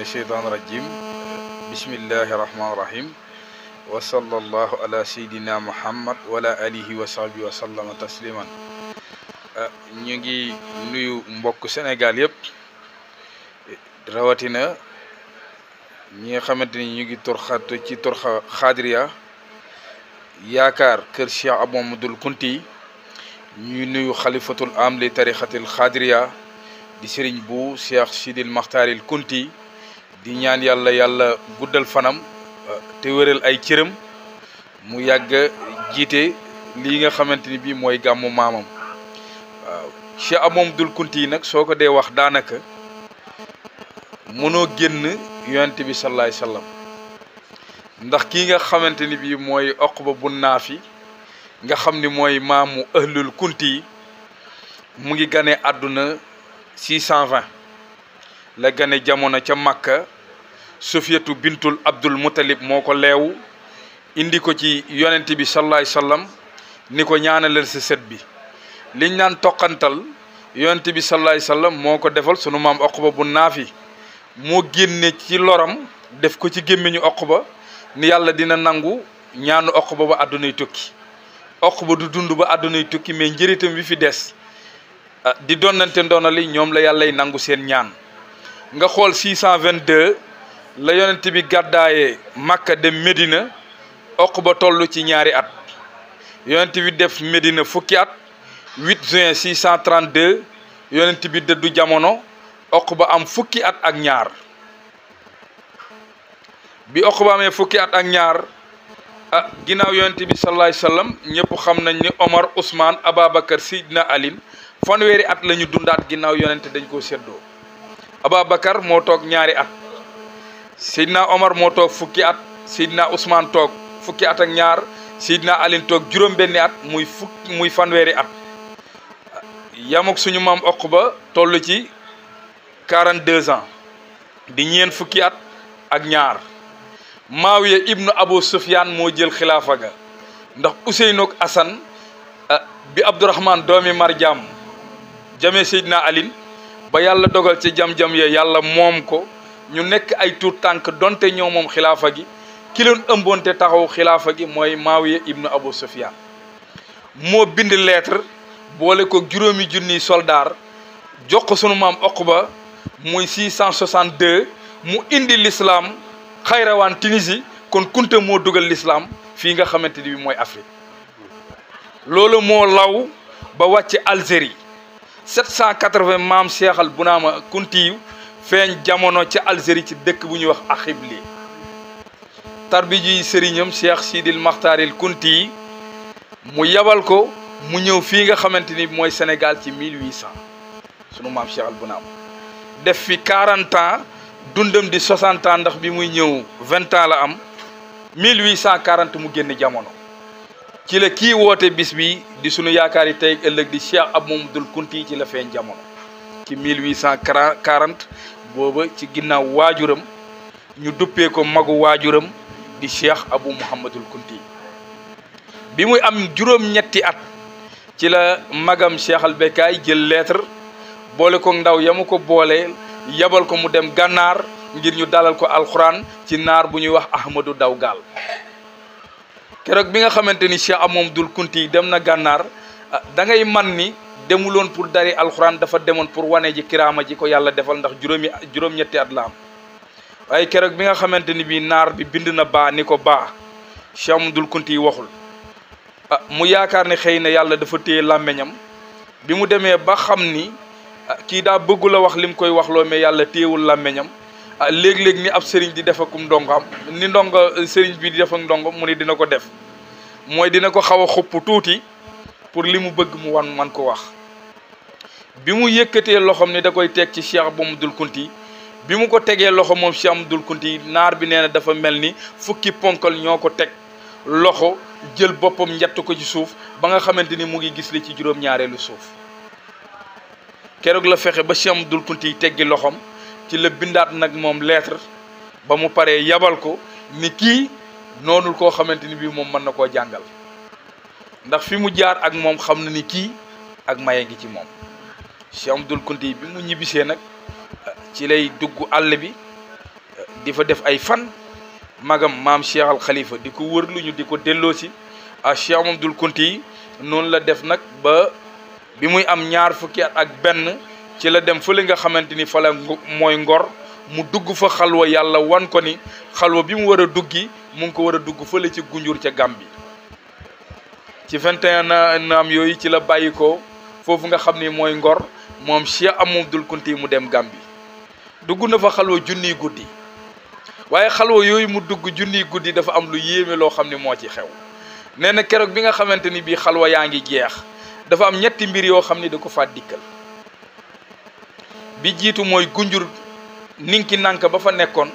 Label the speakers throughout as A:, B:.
A: الشيطان الرجيم بسم الله الرحمن الرحيم وصلى الله على سيدنا محمد وعلى آله وصحبه وسلم تسليما ñu ngi nuyu mbokk Sénégal yëpp rawatina ñi nga xamanteni ñu ngi ci torxa khadriya yaakar kër Cheikh Abou Mamadou Kounti ñu nuyu khalifatul am li tarixatil khadriya di serigne bu Cheikh Sidil Makhtaril Kounti di ñaan yàlla guddal fanam te wëral ay cërëm mu yàgg jiite li nga xamanteni bi moy gamu mamam waaw Cheikh Abou Mamadou Kounti nak soko dé wax danaka mëno génn yonent bi sallallahu alayhi wasallam ndax ki nga xamanteni bi moy Uqba bu Naafi nga xamni moy maamu ahlul Kounti mu ngi gane aduna 620 la gane jamono ca Makka Sofiyatu bintul Abdul Muttalib moko leew indi ko ci yonent bi sallallahu alayhi wasallam niko ñaanalal sa set bi liñ nan tokantal yonent bi sallallahu alayhi wasallam moko defal sunu maam Uqba bu Naafi mo génne ci loram def ko ci gémmiñu Uqba ni yàlla dina nangu ñaanu Uqba ba adunay tukki Uqba du dund ba adunay tukki mais njëritam bi fi dess di donante ndonali ñom la yàllay nangu seen ñaan nga xol 622 la yonent bi gàddaaye Makka dem Medina Uqba tollu ci ñaari at yonent bi def Medina fukki at 8 juin 632 yonent bi dëddu jamono Uqba am fukki at ak ñaar bi Uqba amé fukki at ak ñaar ginaaw yonent bi sallallahu alayhi wasallam ñëpp xam nañ ni Omar Ousmane Ababakar Sidna Ali fanweeri at lañu dundaat ginaaw yonent dañ ko seddo Ababakar mo tok ñaari at Sidna Omar mo tok fukki at Sidna Ousmane tok fukki at ak ñaar Sidna Ali tok juróom benni at muy fanweeri at yamok suñu mam Uqba tollu ci 42 ans di ñeen fukki at ak ñaar Maawiya ibnu Abu Sufyan mo jël khilafa ga ndax Ouseynok Asan bi Abdourahman doomi Marjam jame Seydina Ali ba yàlla dogal ci jam-jam ya yàlla moom ko ñu nekk ay tuut tànk donte ñoo moom xilaafa gi ki leen ëmboonte taxaw xilaafa gi mooy Maawiya ibnu Abu Sufyan moo bind lettre boole ko juróomi junniy soldaar jox ko sunu maam Uqba muy 662 mu indi l'islam xayrawaan Tunisie kon Kunta moo dugal l'islam fii nga xamante ni bi mooy Afrique loolu moo law ba wàcc Algérie 780 maam Cheikh al Bounama Kounti feeñ jamono ca Algérie ci dëkk bu ñuy wax Axibli tarbi ji sëriñam Cheikh Sidil Makhtaril Kounti mu yabal ko mu ñëw fii nga xamante ni mooy Sénégal ci 1800 sunu maam Cheikh al Bounama def fi 40 ans dundam di 60 ans ndax bi muy ñëw 20 ans la am 1840 mu génn jamono ci la kii woote bis bi di sunu yaakaar yi tey ëllëg di Cheikh Abou Mamadou Kounti ci la feeñ jamono ci 1840 booba ci ginnaaw waajuram ñu duppee ko magu waajuram di Cheikh Abou Mamadou Kounti bi muy am juróom-ñetti at ci la magam Cheikh al Bekaay jël lettre boole ko ndaw yamu ko boole yabal ko mu dem gànnaar ngir ñu dalal ko alxuraan ci naar bu ñuy wax Ahmadou Daw Gaal keroog bi nga xamante ni Cheikh Abou Mamadou Kounti dem na gànnaar da ngay man ni demuloon pour dari alxuraan dafa demoon pour wane ji kiraama ji ko yàlla defal ndax juróom-ñetti at la am waaye keroog bi nga xamante ni bii naar bi bind na baa ni ko baa Cheikh Abou Mamadou Kounti waxul mu yaakaar ne xëy na yàlla dafa téye làmmeñam bi mu demee ba xam ni kii daa bëggul a wax lim koy waxloo mais yàlla téyewul làmmeñam léeg-léeg ni ab sëriñ di def akum ndongam ni ndongo sëriñ bi di def ak ndongo mu ni dina ko def mooy dina ko xaw a xupp tuuti pour li mu bëgg mu man ko wax bi mu yëkkatee loxom ni da koy teg ci Cheikh Abou Mamadou Kounti bi mu ko tegee loxo moom Cheikh Abou Kounti naar bi nee na dafa mel ni fukki ponkal ñoo ko teg loxo jël boppam njett ko ci suuf ba nga xamante ni mu ngi gis li ci juróom-ñaareelu suuf keroog la fexe ba Cheikh Abou Kounti teggi loxom ci la bindaat nag moom lettre ba mu paree yabal ko ni kii noonul koo xamante ni bii moom mën na koo jàngal ndax fi mu jaar ak moom xam na ni kii ak maye ngi ci moom Cheikh Abou Kounti bi mu ñibbisee nag ci lay dugg àll bi di fa def ay fan magam maam Cheikh al Khalifa di ko wër lu ñu di ko delloosi a Cheikh Mamadul Kunti yi noonu la def nag ba bi muy am ñaar fukki at ak benn ci la dem fële nga xamante ni fa la mooy Ngor mu dugg fa xalwa yàlla wan ko ni xalwa bi mu war a duggi mu ngi ko war a dugg fële ci Gunjur ca Gàmbi ci 21 naam yooyu ci la bàyyi ko foofu nga xam ni mooy Ngor moom Cheikh Amadul Kunti mu dem Gàmbi dugg na fa xalwa junniy guddi waaye xalwa yooyu mu dugg junniy guddi dafa am lu yéeme loo xam ni moo ci xew nee na keroog bi nga xamante ni bii xalwa yaa ngi jeex dafa am ñetti mbir yoo xam ni da ko fa dikkal bi jiitu mooy Gunjur ninki nanka ba fa nekkoon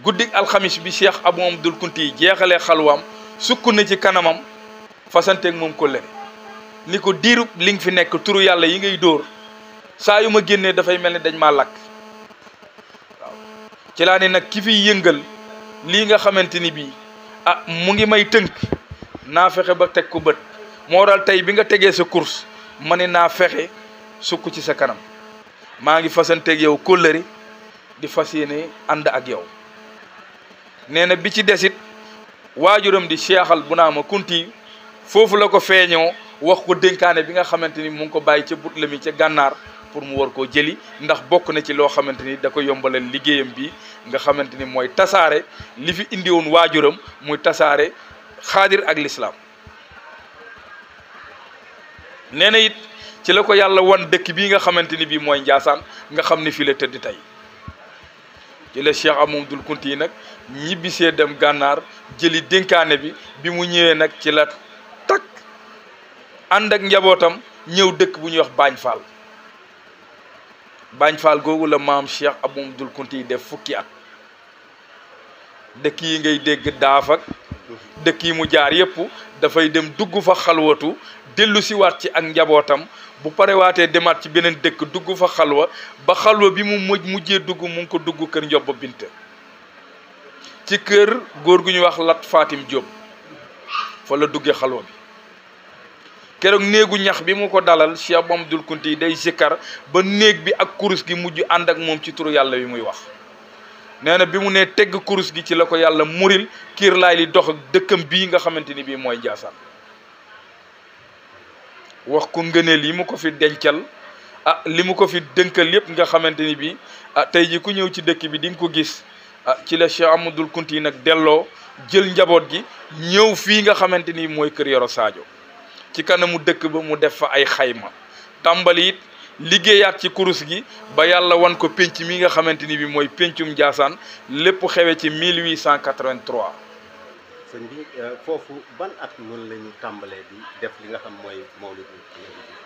A: guddik alxamis bi Cheikh Amadul Kunti yi jeexalee xalwaam sukk na ci kanamam fasanteeg moom kóllëre ni ko diirub li nga fi nekk turu yàlla yi ngay dóor saa yu ma génnee dafay mel ni dañ maa lakk waaw ci laa ne nag ki fiy yëngal lii nga xamante ni bii mu ngi may tënk naa fexe ba teg ko bët moo waral tey bi nga tegee sa course ma ne naa fexe sukk ci sa kanam maa ngi fasanteeg yow kóllëre di fas yéene ànd ak yow nee na bi ci desit waajuram di Cheikhal Bunaama Kunti foofu la ko feeñoo wax ko dénkaane bi nga xamante ni mu ngi ko bàyyi ca but la mi ca gànnaar pour mu war koo jëli ndax bokk na ci loo xamante ni da ko yombalal liggéeyam bi nga xamante ni mooy tasaare li fi indi woon waajuram muy tasaare xaadir ak lislaam nee na it ci la ko yàlla wan dëkk bii nga xamante ni bii mooy Njaasaan nga xam ni fii la tëdd tey ci la Cheikh Amadul Kunti yi nag ñibbisee dem gànnaar jëli dénkaane bi mu ñëwee nag ci la takk ànd ak njabootam ñëw dëkk bu ñuy wax Bañ Faal googu la maam Cheikh Amadul Kunti yi def fukki at dëkk yi ngay dégg daafak dëkk yi mu jaar yépp dafay dem dugg fa xalwatu dellu si waat ci ak njabootam bu parewaatee demaat ci beneen dëkk dugg fa xalwa ba xalwa bi mu mujjee dugg mu ngi ko dugg kër Njoba Bint ci kër góor gu ñuy wax Lat Fatim Diop fa la duggee xalwa bi keroog néegu ñax bi mu ko dalal Cheikh Mamadul Kunti yi day zikkar ba néeg bi ak kurus gi mujj ànd ak moom ci turu yàlla bi muy wax nee na bi mu nee tegg kurus gi ci la ko yàlla muril kiir laay li dox ak dëkkam bii nga xamante ni bii mooy Njaasaan wax ko ngëneel yi mu ko fi dencal li mu ko fi dënkal yépp nga xamante ni bii tey ji ku ñëw ci dëkk bi di nga ko gis ci la Cheikh Amadul Kunti yi nag delloo jël njaboot gi ñëw fii nga xamante ni mooy kër Yoro Sadio ci kanamu dëkk ba mu def fa ay xayma tàmbali it liggéeyaat ci kurus gi ba yàlla wan ko pénc mi nga xamante ni bi mooy péncum Njaasaan lépp xewe ci 1883
B: sëñ bi foofu ban at noonu la ñu tàmbalee di def li nga xam mooy mawlid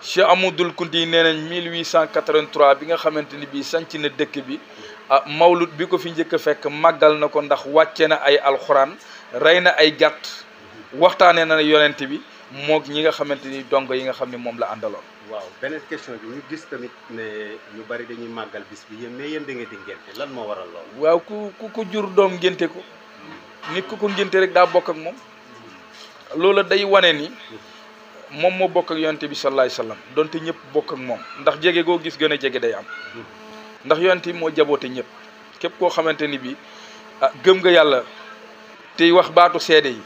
A: Cheikh Amadul Kunti yi nee nañ 1883 bi nga xamante ni bii sanc na dëkk bi mawlud bi ko fi njëkk a fekk màggal na ko ndax wàcce na ay alxuraan rey na ay gàtt waxtaanee na yonent bi moog ñi nga xamante ni dongo yi nga xam ne moom la àndaloon.
B: waaw beneen question bi ñu gis tamit ne ñu bari dañuy màggal bis bi yéen mais yéen da ngeen di ngénte lan moo waral lool.
A: waaw ku jur doom ngénte ko nit ku ko ngénte rek daa bokk ak moom loola day wane ni moom moo bokk ak yonent bi sallallahu alayhi wasallam donte ñëpp bokk ak moom ndax jege goo gis gën a jege day am ndax yonent bi moo jaboote ñëpp képp koo xamante ni bi gëm nga yàlla tey wax baatu seede yi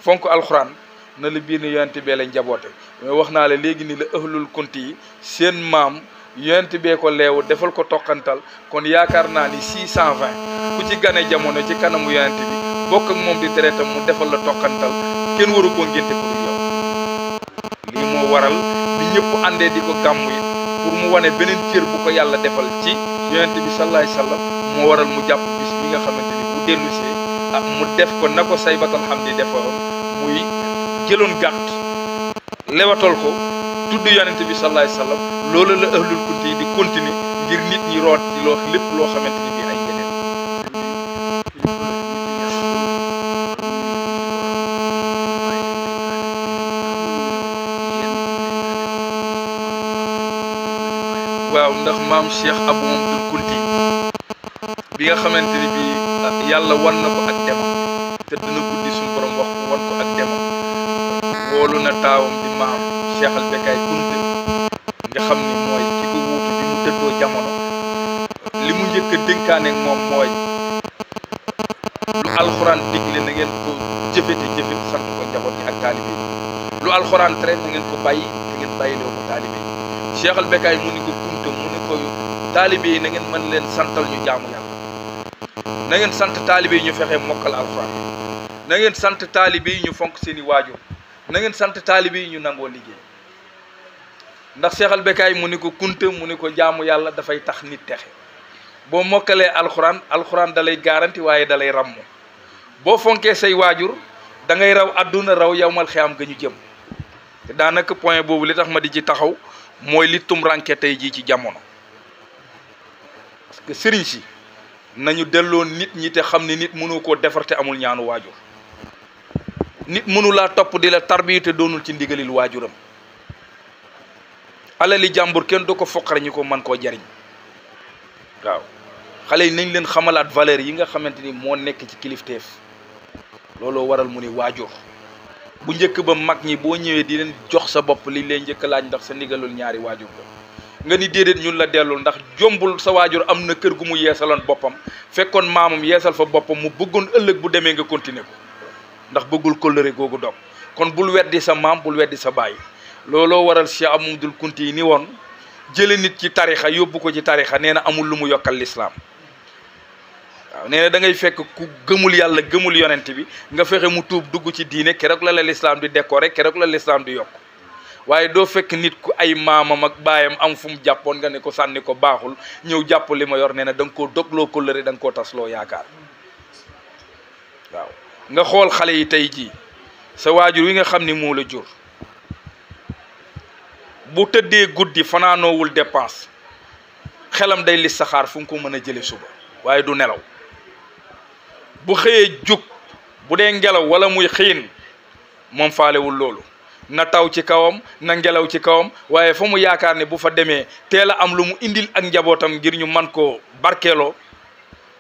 A: fonk alxuraan na la biir ni yonent bee lañ jaboote mais wax naa la léegi ni la ahlul kunti yi seen maam yonent bee ko leewu defal ko toqantal kon yaakaar naa ni 620 ku ci gane jamono ci kanamu yonent bi bokk ak moom di deretam mu defal la toqantal kenn waru koo ngénte pour yow lii moo waral bi ñëpp àndee di ko gàmmu yi pour mu wane beneen cër bu ko yàlla defal ci yonent bi sallallahu alayhi wasallam moo waral mu jàpp bis bi nga xamante ni bu dellu see mu def ko na ko saybatal xam di defaroon muy jëloon gàtt lewatal ko tudd yonent bi sallallahu alayhi wasallam loolu la ahlul kunti yi di continuer ngir nit ñi root ci loo lépp loo xamante ni bii ay ngeneen waaw ndax maam Cheikh Amadul Kunti bi nga xamante ni bii yàlla wan na ko ak demam te dina guddi suñu borom wax wan ko ak demam woolu na taawam di maam Cheikh al Bekkaay Kunte nga xam ni mooy ki ko wuutu bi mu dëddoo jamono li mu njëkk a dénkaane ak moom mooy alxuraan digle na ngeen ko jëfe te jëfe sant ko njaboot gi ak taalibe yi lu alxuraan tere na ngeen ko bàyyi te ngeen bàyyiloo ko taalibe yi Cheikh al Becaye mu ni ko kunta mu ni ko taalibe yi na ngeen mën leen santal ñu jaamu yàlla na ngeen sant taalibe yi ñu fexe mokkal alxuraan na ngeen sant taalibe yi ñu fonk seeni waajur na ngeen sant taalibe yi ñu nangoo liggéey ndax Cheikh al Becaye mu ni ko kunta mu ni ko jaamu yàlla dafay tax nit texe boo mokkalee alxuraan da lay garanti waaye da lay ràmm boo fonkee say waajur da ngay raw àdduna raw yawmal xiyaam ga ñu jëm te daanaka point boobu li tax ma di ci taxaw mooy li tumranke tey jii ci jamono parce que sëriñ si nañu delloo nit ñi te xam ne nit mënu koo defar te amul ñaanu waajur nit mënu laa topp di la tarbiyu te doonul ci ndigalil waajuram alali jàmbur kenn du ko foqare ñu ko mën koo jariñ waaw xale yi nañ leen xamalaat valeur yi nga xamante ni moo nekk ci kilifteef looloo waral mu ni waajur bu njëkk ba mag ñi boo ñëwee di leen jox sa bopp li leen njëkk laaj ndax sa ndigalul ñaari waajur ko nga ni déedéet ñun la dellul ndax jombul sa waajur am na kër gu mu yeesaloon boppam fekkoon maamam yeesal fa boppam mu bëggoon ëllëg bu demee nga continuer ko ndax bëggul kóllëre googu dog kon bul weddi sa maam bul weddi sa baay looloo waral Cheikh Amadou Kunti yi ni woon jële nit ci tarixa yóbbu ko ci tarixa nee na amul lu mu yokkal lislaam waaw nee na da ngay fekk ku gëmul yàlla gëmul yonent bi nga fexe mu tuub dugg ci diine keroog la lislaam di décorer keroog la lislaam di yokk waaye doo fekk nit ku ay maamam ak baayam am fu mu jàppoon nga ne ko sànni ko baaxul ñëw jàpp li ma yor nee na da nga koo dogloo kóllëre da nga koo tasloo yaakaar waaw nga xool xale yi tey jii sa waajur wi nga xam ni moo la jur bu tëddee guddi fanaanoowul dépense xelam day lis saxaar fu mu ko mën a jële suba waaye du nelaw bu xëyee jug bu dee ngelaw wala muy xiin moom faalewul loolu na taw ci kawam na ngelaw ci kawam waaye fa mu yaakaar ne bu fa demee teel a am lu mu indil ak njabootam ngir ñu man koo barkeeloo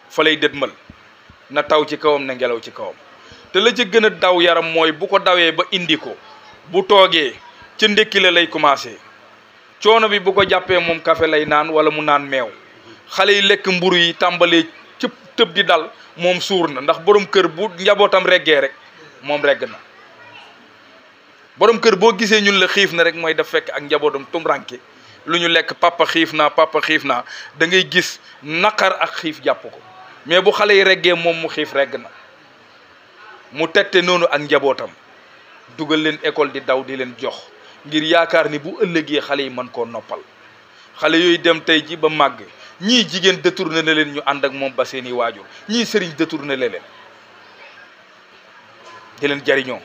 A: fa lay dëdmal na taw ci kawam na ngelaw ci kawam te la ca gën a daw yaram mooy bu ko dawee ba indi ko bu toogee ca ndékki la lay commencé coono bi bu ko jàppee moom café lay naan wala mu naan meew xale yi lekk mburu yi tàmbalee cëp tëb di dal moom suur na ndax borom kër bu njabootam reggee rek moom regg na borom kër boo gisee ñun la xiif na rek mooy daf fekk ak njabootam tumranke lu ñu lekk papa xiif naa da ngay gis naqar ak xiif jàpp ko mais bu xale yi reggee moom mu xiif regg na mu tette noonu ak njabootam dugal leen école di daw di leen jox ngir yaakaar ni bu ëllëgee xale yi mën koo noppal xale yooyu dem tey ji ba màgg ñii jigéen détourné na leen ñu ànd ak moom ba seeni waajur ñii sëriñ détourné na leen di leen jariñoo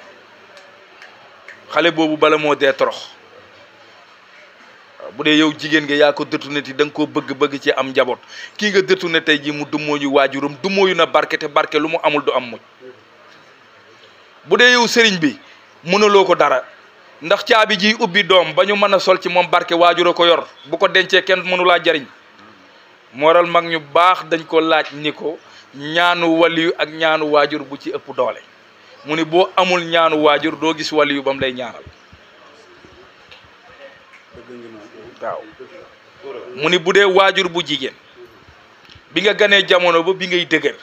A: xale boobu bala moo dee torox bu dee yow jigéen nga yaa ko détourné ti da nga koo bëgg ci am njaboot kii nga détourné tey ji mu dumooyu waajuram dumooyu na barke te barke lu mu amul du am mujj bu dee yow sëriñ bi mënuloo ko dara ndax caabi ji ubbi doom ba ñu mën a sol ci moom barke waajur a ko yor bu ko dencee kenn mënulaa jariñ mooral mag ñu baax dañ ko laaj ni ko ñaanu waliyu ak ñaanu waajur bu ci ëpp doole mu ni boo amul ñaanu waajur doo gis waliyu ba mu lay ñaanal waaw mu ni bu dee waajur bu jigéen bi nga ganee jamono ba bi ngay dëgër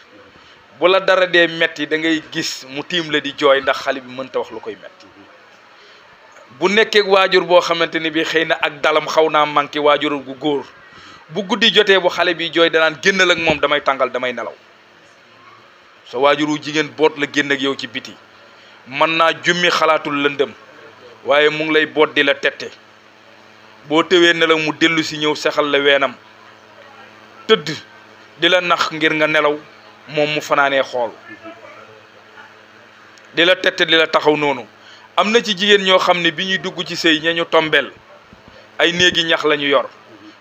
A: bu la dara dee metti da ngay gis mu tiim la di jooy ndax xale bi mënta wax lu koy metti bu nekkee waajur boo xamante ni bi xëy na ak dalam xaw naa manqué waajur gu góor bu guddi jotee bu xale bi jooy danaan génnal ak moom damay tàngal damay nelaw sa waajuru jigéen boot la génn ak yow ci biti mën naa jummi xalaatul lëndëm waaye mu ngi lay boot di la tette boo tëwee nelaw mu dellu si ñëw sexal la weenam tëdd di la nax ngir nga nelaw moom mu fanaanee xool di la tette di la taxaw noonu am na ci jigéen ñoo xam ne bi ñuy dugg ci sëy ña ñu tombeel ay néegi ñax la ñu yor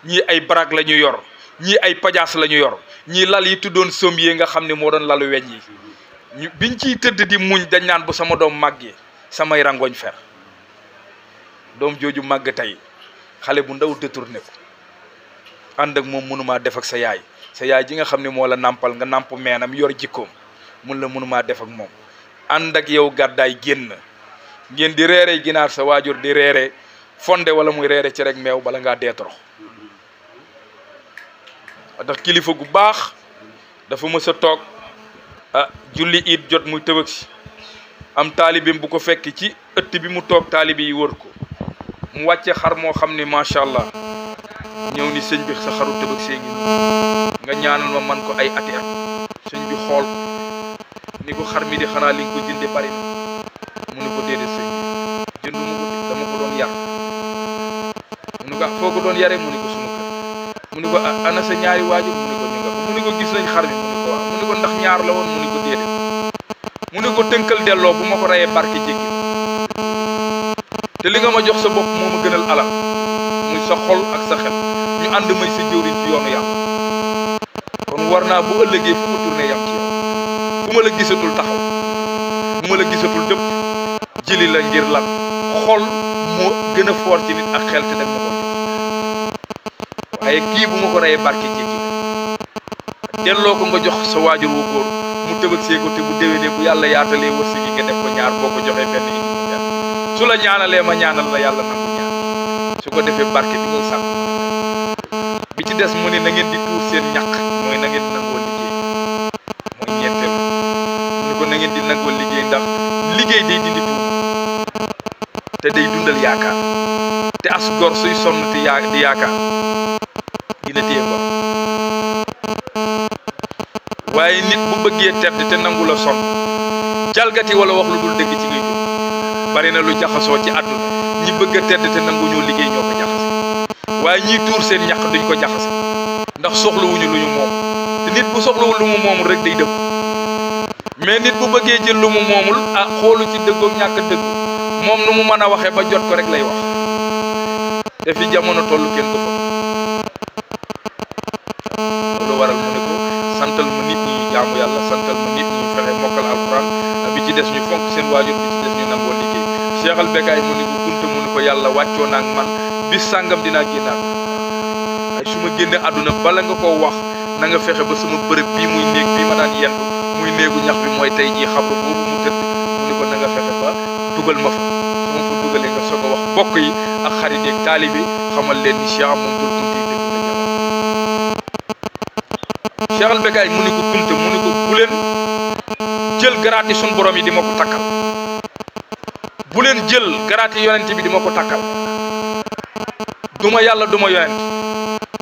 A: ñii ay barak la ñu yor ñii ay pajaas la ñu yor ñii lal yi tuddoon sommier nga xam ne moo doon lalu weñ yi biñ ciy tëdd di muñ dañ naan bu sama doom màggee samay rangoñ fer doom jooju màgg tey xale bu ndaw détourné ko ànd ak moom mënumaa def ak sa yaay ji nga xam ne moo la nàmpal nga nàmp meenam yor jikkoom mun la mënumaa def ak moom ànd ak yow gàddaay génn ngeen di reere ginaar sa waajur di reere fonde wala muy reere ci rek meew bala ngaa dee torox ndax kilifa gu baax dafa mës a toog julli it jot muy tëbëg si am taalibeem bu ko fekk ci ëtt bi mu toog taalibe yi wër ko mu wàcce xar moo xam ne macha allah ñëw ni sëñ bi sa xaru tëbëg see ngi nga ñaanal ma man ko ay ati at sëñ bi xool ko ni ko xar mi di xanaa li nga ko jënde bari na mu ni ko déedéet sëñ bi jëndu mu ko dama ko doon yar mu ni ko foo ko doon yaree mu ni ko sunu kër mu ni ko ana sa ñaari waajur mu ni ko ñu nga ko mu ni ko gis nañ xar mi mu ni ko waaw mu ni ko ndax ñaar la woon mu ni ko déedéet mu ni ko tënkal delloo bu ma ko reyee barke jéggi te li nga ma jox sa bopp moo ma gënal alal muy sa xol ak sa xel ñu ànd may sa jëwriñ ci yoonu yàlla kon war naa bu ëllëgee fu ma tourné yam ci yow fu ma la gisatul taxaw bu ma la gisatul dëpp jëli la ngir lan xol moo gën a foor ci nit ak xel te dem na ko jox waaye kii bu ma ko reyee barke jéggi delloo ko nga jox sa waajur wu góor mu tëbëg see ko te bu déwénee bu yàlla yaatalee wërsëg yi nga def ko ñaar boo ko joxee benn indi ko benn su la ñaanalee ma ñaanal la yàlla nangu ñaan su ko defee barke bi ngay sàkku bi ci des mu ne na ngeen di tuur seen ñaq mooy na ngeen di nangoo liggéey mooy ñeenteel mu ne ko na ngeen di nangoo liggéey ndax liggéey day dindi tuuma te day dundal yaakaar te as gor suy sonn te di yaakaar dina téye ngor waaye nit bu bëggee tedd te nangu la sonn jalgati wala wax lu dul dëgg ci ngay dund bari na lu jaxasoo ci àdduna ñi bëgg a tedd te nangu ñoo liggéey ñoo ko jaxase waaye ñiy tuur seen ñaq duñ ko jaxase ndax soxlawuñu lu ñu moom te nit bu soxlawul lu mu moomul rek day dëgg mais nit bu bëggee jël lu mu moomul xoolu ci dëggoog ñàkk dëggu moom nu mu mën a waxee ba jot ko rek lay wax te fi jamono toll kenn du fa loolu waral mu ne ko santal ma nit ñi jaamu yàlla santal ma nit ñi fexe mokkal alquran bi ci des ñu fonk seen waajur bi ci des ñu nangoo liggéey Cheikh al Becaye mu ni ko kunta mu ni ko yàlla wàccoo naag man bis sàngam dinaa génnaat ay su ma génne àdduna bala nga koo wax na nga fexe ba sama bërëb bii muy néeg bii ma daan yendu muy néegu ñax bi mooy tey jii xabru boobu mu tëdd mu ni ko na nga fexe ba dugal ma fa su ma fa dugalee nga soog a wax bokk yi ak xarit yeeg taalibi xamal leen ni Cheikh Amadou Kunta yi dëgg na jamono Cheikh al Becaye mu ni ko kunta mu ni ko bu leen jël garaati sun borom yi di ma ko takkal bu leen jël garaati yonent bi di ma ko takkal duma yàlla duma yonent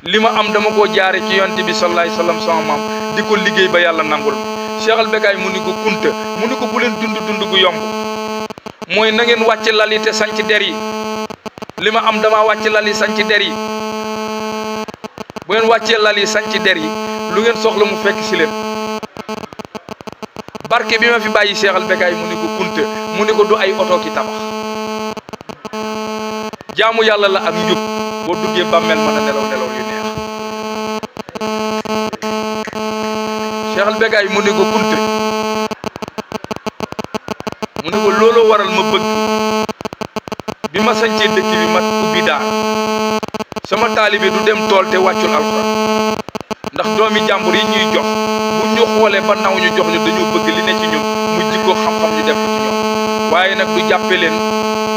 A: li ma am dama koo jaare ci yonent bi sallallahu alayhi wasallam sama maam di ko liggéey ba yàlla nangul Cheikh al Becaye mu ni ko kunta mu ni ko bu leen dund gu yomb mooy na ngeen wàcc lal yi te sanc der yi li ma am dama wàcc lal yi sanc der yi bu ngeen wàccee lal yi sanc der yi lu ngeen soxla mu fekk si leen barke bi ma fi bàyyi Cheikh al Becaye mu ni ko kunta mu ni ko du ay oto ki tabax jaamu yàlla la ak njub boo duggee bàmmeel mën a nelaw yu neex Cheikh al Becaye mu ni ko kunta mu ni ko looloo waral ma bëgg bi ma sañcee dëkk bi ma ubbi daara sama taalibe du dem tool te wàccul alxuraan ndax doomi jàmbur yi ñuy jox bu ñu xoolee ba naw ñu jox ñu dañoo bëgg li ne ci ñun mu jikko xam-xam ñu def ko ci ñoom waaye nag du jàppe leen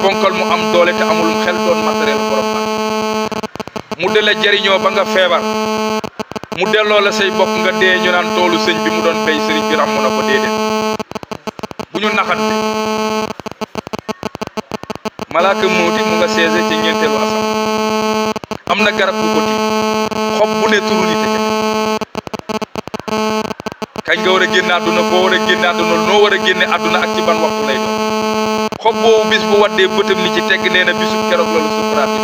A: ponkal mu am doole te amulum xel doon matériel borom ba mu dele jariñoo ba nga feebar mu delloo la say bokk nga dee ñu naan toolu sëñ bi mu doon béy sëriñ bi ràmm na ko déedéet bu ñu naxante malaaka mawti mu nga seese ci ñeenteelu asam am na garab bu ko tiim xob bu ne turu nit kañ nga war a génne àdduna foo war a génne àdduna noo war a génne àdduna ak ci ban waxtu lay doon xob boobu bis bu waddee bëtam ni ci tegg nee na bisub keroog loolu sukuraat yi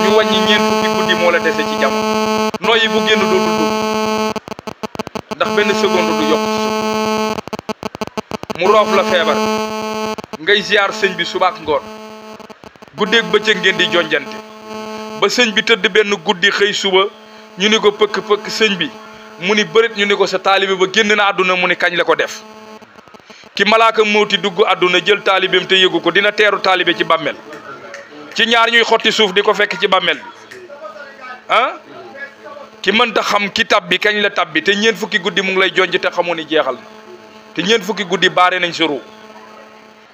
A: ñu wàññi ñeent fukki guddi moo la dese ci jamono nooyi bu génn dootul dugg ndax benn seconde du yokk ci suuf mu roof la feebar ngay ziar sëñ bi subaak ngoon guddeeg bëccëg ngeen di jonjante ba sëñ bi tëdd benn guddi xëy suba ñu ni ko pëkk sëñ bi mu ni bërit ñu ni ko sa taalibe ba génn na àdduna mu ni kañ la ko def ki malaaka mawti dugg àdduna jël taalibeem te yëgu ko dina teeru taalibe ci bàmmeel ci ñaar ñuy xotti suuf di ko fekk ci bàmmeel bi ki mënta xam ki tabbi kañ la tabbi te ñeent fukki guddi mu ngi lay jonj te xamoo ni jeexal na te ñeent fukki guddi baare nañ sa ruu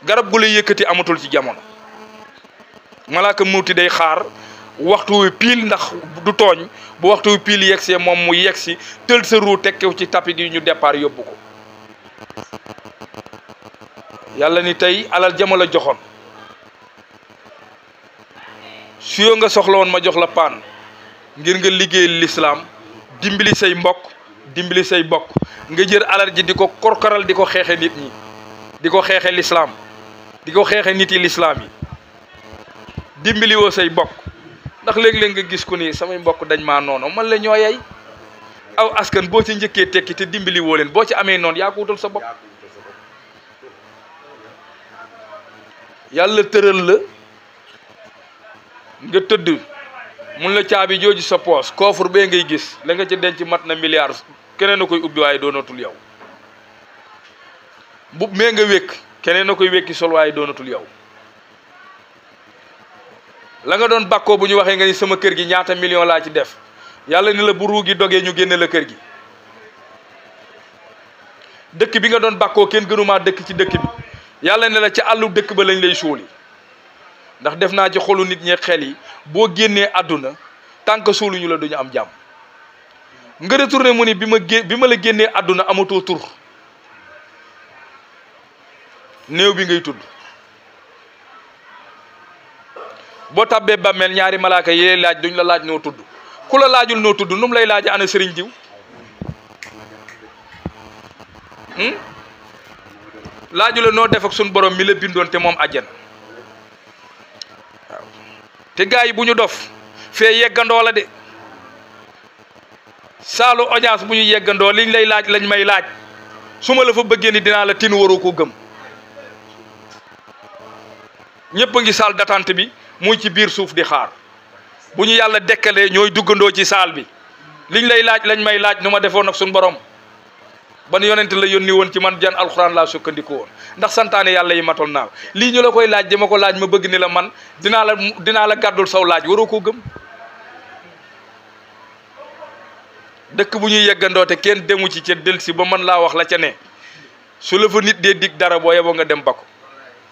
A: garab gu lay yëkkati amatul ci jamono malaaka mawti day xaar waxtu wi piil ndax du tooñ bu waxtu wi piil yegsee moom mu yegsi tël sa ruu tekkew ci tapi gi ñu départ yóbbu ko yàlla ni tey alal jama la joxoon su yoo nga soxla woon ma jox la paan ngir nga liggéeyal lislaam dimbali say mbokk dimbali say bokk nga jël alal ji di ko korkoral di ko xeexe nit ñi di ko xeexe lislaam di ko xeexe nit yi lislaam yi dimbali woo say bokk ndax léeg-léeg nga gis ku ni samay mbokk dañ maa noonu man la ñoo yey aw askan boo ci njëkkee tekki te dimbali woo leen boo ci amee noonu yaa ko wutal sa bopp yàlla tëral la nga tëdd mun la caabi jooju sa poos coffre bee ngay gis la nga ca denc mat na milliard keneen a koy ubbi waaye doonatul yow bu mee nga wékk keneen a koy wékki sol waaye doonatul yow la nga doon bàkkoo bu ñu waxee nga ni sama kër gi ñaata million laa ci def yàlla ni la bu ruu gi dogee ñu génne la kër gi dëkk bi nga doon bàkkoo kenn gënumaa dëkk ci dëkk bi yàlla ne la ci àllu dëkk ba lañ lay suuli ndax def naa ci xolu nit ñi xel yi boo génnee àdduna tant que suuluñu la duñu am jàmm nga retourné mu ni bi ma la génnee àdduna amatoo tur néew bi ngay tudd boo tàbbee bàmmeel ñaari malaaka yi laaj duñ la laaj noo tudd ku la laajul noo tudd nu mu lay laaje ana sëriñ diw laaju la noo def ak suñ borom mi la bindoon te moom àjjana waaw te gars yi bu ñu dof fee yeggandoo la de saalu audience bu ñu yeggandoo liñ lay laaj lañ may laaj su ma la fa bëggee ni dinaa la tin waroo ko gëm ñëpp a ngi salle d'attente bi muy ci biir suuf di xaar bu ñu yàlla dekkalee ñooy duggandoo ci saal bi liñ lay laaj lañ may laaj nu ma defoon ak suñ borom ban yonent la yónni woon ci man jan alxuraan laa sukkandiku woon ndax santaane yàlla yi matal naaw lii ñu la koy laaj dama ko laaj ma bëgg ni la man dinaa la gàddul saw laaj waroo koo gëm dëkk bu ñuy yeggandoo te kenn demu ci ca delsi ba mën laa wax la ca ne su la fa nit dee dig dara boo yeboo nga dem ba ko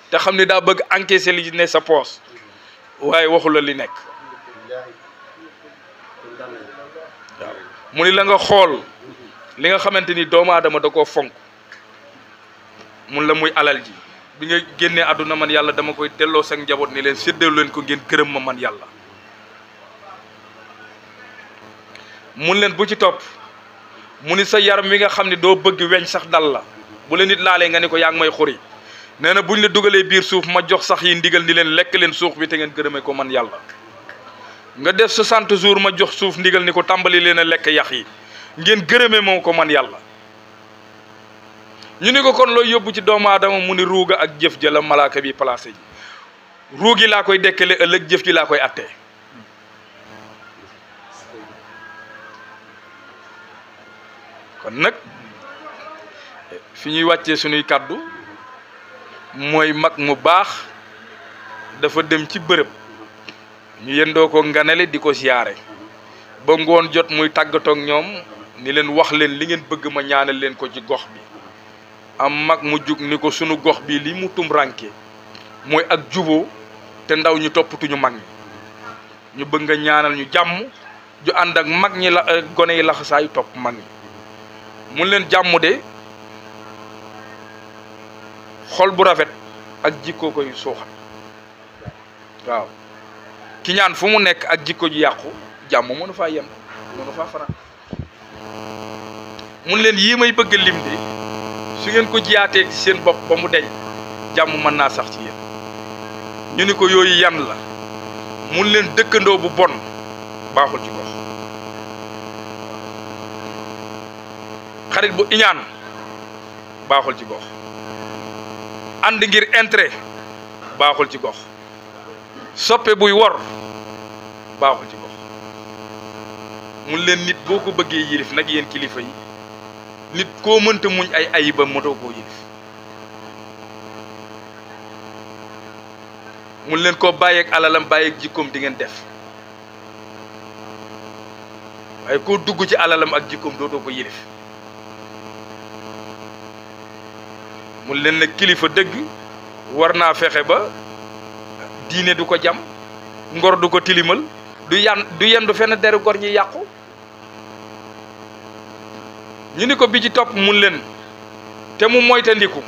A: te xam ne daa bëgg encaisser li ne sa poos waaye waxu la li nekk waaw mu ni la nga xool li nga xamante ni doomu aadama da koo fonk mun la muy alal ji bi nga génnee àdduna man yàlla dama koy delloo seen njaboot ni leen séddale leen ko ngeen gërëm ma man yàlla mun leen bu ci topp mu ni sa yaram wi nga xam ne doo bëgg weñ sax dal la bu la nit laalee nga ni ko yaa ngi may xuri nee na buñ la dugalee biir suuf ma jox sax yi ndigal ni leen lekk leen suuf bi te ngeen gërëmee ko man yàlla nga def 60 jours ma jox suuf ndigal ni ko tàmbali leen a lekk yax yi ngeen gërëmee moo ko man yàlla ñu ni ko kon looy yóbbu ci doomu aadama mu ni ruuga ak jëf ja la malaaka bi placé ji ruugi laa koy dekkale ëllëg jëf ji laa koy attee kon nag fi ñuy wàccee suñuy kàddu mooy mag mu baax dafa dem ci bërëb ñu yendoo ko nganale di ko siyaare ba ngoon jot muy tàggatoog ñoom ni leen wax leen li ngeen bëgg ma ñaanal leen ko ci gox bi am mag mu jug ni ko sunu gox bi li mu tumranke mooy ak juboo te ndaw ñu toppatuñu mag ñi ñu bëgg nga ñaanal ñu jàmm ju ànd ak mag ñi la gone yi laxasaayu topp mag ñi mun leen jàmm de xol bu rafet ak jikko koy suuxat waaw ki ñaan fu mu nekk ak jikko ju yàqu jàmm mënu faa yem mënu faa faral mun leen yii may bëgg lim de su ngeen ko jiyaatee ci seen bopp ba mu deñ jàmm mën naa sax ci yéen ñu ni ko yooyu yan la mun leen dëkkandoo bu bon baaxul ci gox xarit bu iñaan baaxul ci gox ànd ngir intérêt baaxul ci gox soppe buy wor baaxul ci gox mun leen nit boo ko bëggee yilif nag yéen kilifa yi nit koo mënta muñ ay ayiba motoo koo yilif mun leen koo bàyyeeg alalam bàyyeeg jikkoom di ngeen def waaye koo dugg ci alalam ak jikkoom dootoo ko yilif mun leen nag kilifa dëgg war naa fexe ba diine du ko jam ngor du ko tilimal du yendu fenn deru gor ñi yàqu ñu ni ko bi ci topp mun leen te mu moytandiku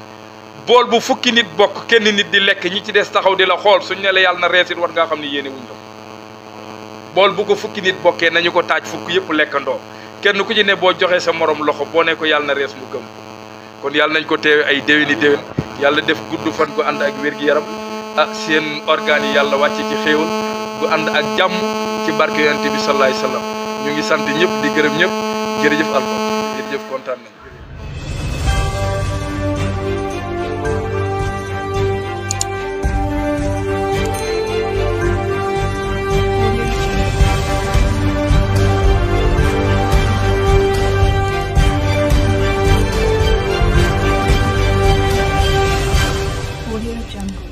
A: bool bu fukki nit bokk kenn nit di lekk ñi ci des taxaw di la xool suñ ne la yàlla na reesit war ngaa xam ne yéene wuñ la bool bu ko fukki nit bokkee nañu ko taaj fukk yëpp lekkandoo kenn ku ci ne boo joxee sa morom loxo boo ne ko yàlla na rees mu gëm kon yàlla nañ ko teewe ay déwéni déwén yàlla def gudd fan gu ànd ak wér-gi-yaram seen organes yi yàlla wàcce ci xéewal gu ànd ak jàmm ci barke yonent bi sallallahu alayhi wasallam ñu ngi sant ñëpp di gërëm ñëpp jërëjëf Alpha jërëjëf kontaan nañ
C: Audio Jungle.